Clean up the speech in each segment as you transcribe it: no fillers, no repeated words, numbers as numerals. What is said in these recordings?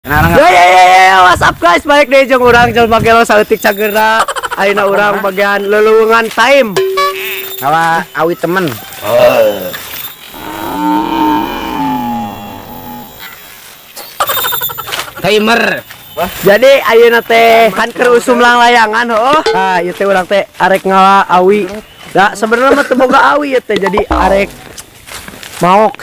Ya ya ya ya, what's up guys? Balik deui jeung urang jelema gelo saeutik cageura. Ayeuna urang bagian lelungan time. Awa awi temen. Timer. Jadi ayeuna teh kan keur usum langlayangan heuh. Ah, ieu teh urang teh arek ngala awi. Da sebenarnya mah teu boga awi ieu teh, jadi arek maok.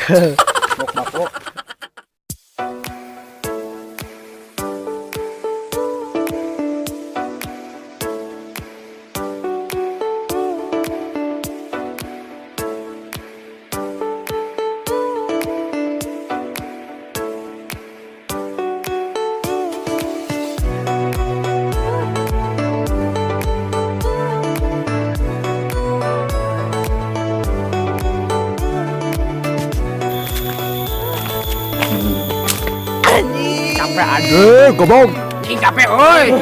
Capek aduh, gobong. Ing capek oi.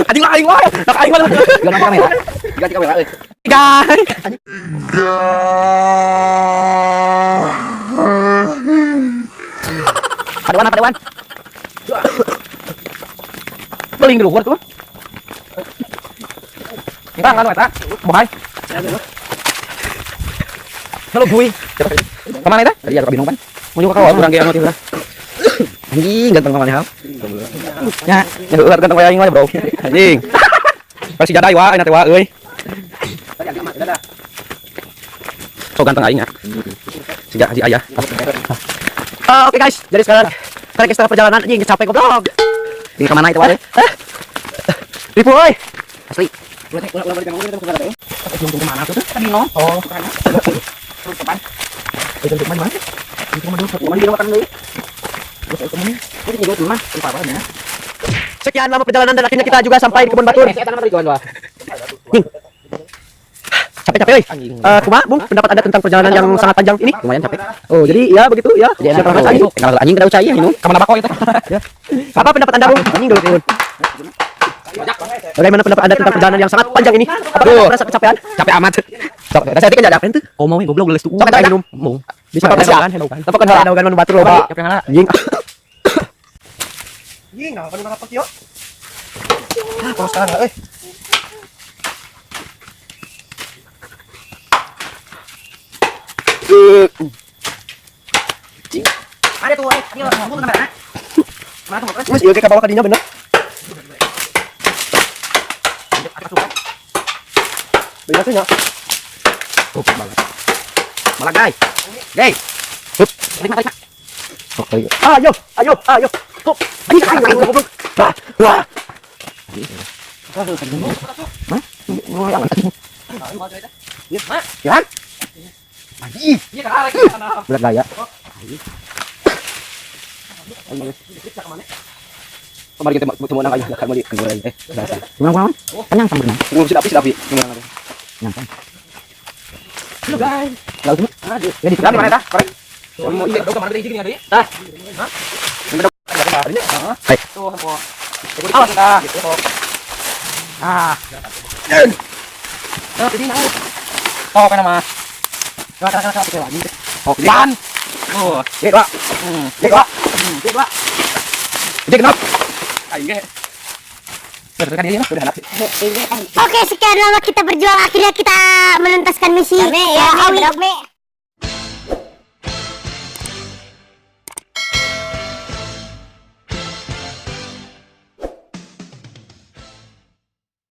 Anjing lah aing wae. Nak aing wae. Ganti kamera. Ganti kamera euy. Guys. Padewan padewan. Beling di luhur tuh. Bang anu eta, bohai. Halo bui. Kemana eta? Tadi ya bingung kan. Mau juga kawan urang ge anu teh urang. Anjing ganteng mana hal. Ya, ya ular ganteng wae aing wae, Bro. Anjing. Pasti jadai wa aing teh wa euy. So ganteng aing ya. Sejak haji ayah. Oke guys, jadi sekarang kita setengah perjalanan anjing capek goblok. Ini kemana itu wae? Ribu euy. Asli. Kemana tuh? Tadi no. Oh, kemana? Sekian lama perjalanan dan akhirnya kita juga sampai di kebun batur. Capek-capek euy. Kumaha, Bung, pendapat Anda tentang perjalanan yang sangat panjang ini? Lumayan capek. Oh, jadi ya begitu ya. Jadi Siapa enak anjing? Kenal anjing kada usah minum. Kemana bako itu? Apa pendapat Anda, Bung? Anjing dulu turun. Bagaimana pendapat Anda tentang perjalanan yang sangat panjang ini? Apakah Anda merasa kecapean? Capek amat. Sok, rasa kan jadi Capek tuh. Oh mau goblok geus tuh. Sok eta minum. Mau. Bisa apa sih? Apa kan Ada ogan batur loba. Capek ngala. Anjing. Anjing, nah, kan ngapa kieu? Ah, terus sekarang euy. Ada tuh, ini ngomong kamera. Mana tuh? Wes ieu ge ka bawah ka dinya bener. Bener sih nya. Malah guys. Guys. Hup. Terima terima. Oke. Ayo, ayo, ayo. Kok anjing aing aing goblok. Wah, wah. Ya. Anjing. Berat gaya. Kemarin kita mau nang ayah kan mau di Eh, Gimana gimana? Kenyang sama berenang. Ngurus si Dapi si Dapi. Kenyang kan. Halo guys. Laut semua. Aduh. Ya di Di mana eta? Korek. Mau iya, dong kemana tadi gini ada ya? Ah. Hah? Hai. Tuh, hampo. Awas. Ah. Oh, ini naik. Oh, apa nama? Oh, ban. Oh, Dek, Pak. Dek, Pak. Dek, Pak. Dek, kenapa? Aing ge. Udah dia udah anak. Oke, sekian lama kita berjuang, akhirnya kita menuntaskan misi. Ya, awi.